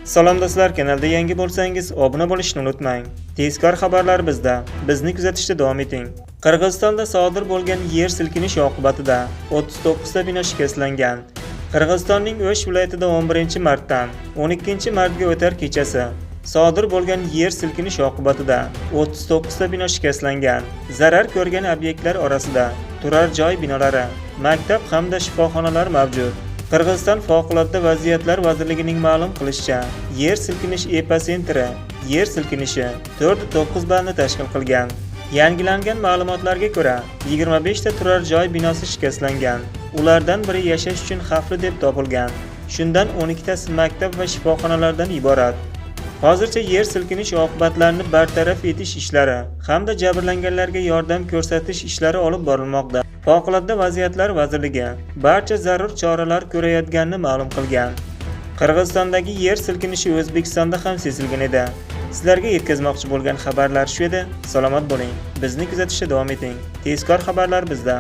Salom do'stlar, kanalda yangi bo'lsangiz, obuna bo'lishni unutmang. Tezkor xabarlar bizda. Bizni kuzatishda davom eting. Qirg'izistonda sodir bo'lgan yer silkinishi oqibatida 39 ta bino shikastlangan. Qirg'izistonning O'sh viloyatida 11-martdan 12-martga o'tar kechasi sodir bo'lgan yer silkinishi oqibatida 39 ta bino shikastlangan. Zarar ko'rgan obyektlar orasida turar joy binolari, maktab hamda shifoxonalar mavjud. Qirg'iziston Favqulodda vaziyatlar vazirligining ma'lum qilishicha, yer silkinish epitsentri yer silkinishi 4.9 ballni tashkil qilgan. Yangilangan ma'lumotlarga ko'ra, 25 ta turar joy binosi shikastlangan. Ulardan biri yashash uchun xavfli deb topilgan. Shundan 12 tasi maktab va shifoxonalardan iborat. Hozircha yer silkinish oqibatlarini bartaraf etish ishlari hamda jabrlanganlarga yordam ko'rsatish ishlari olib borilmoqda. Favqulodda vaziyatlar vazirligi barcha zarur choralar ko'rayotganini ma'lum qilgan. Qirg'izistondagi yer silkinishi O'zbekistonda ham sezilgan edi. Sizlarga yetkazmoqchi bo'lgan xabarlar shu edi. Salomat bo'ling. Bizni kuzatishda davom eting. Tezkor xabarlar bizda.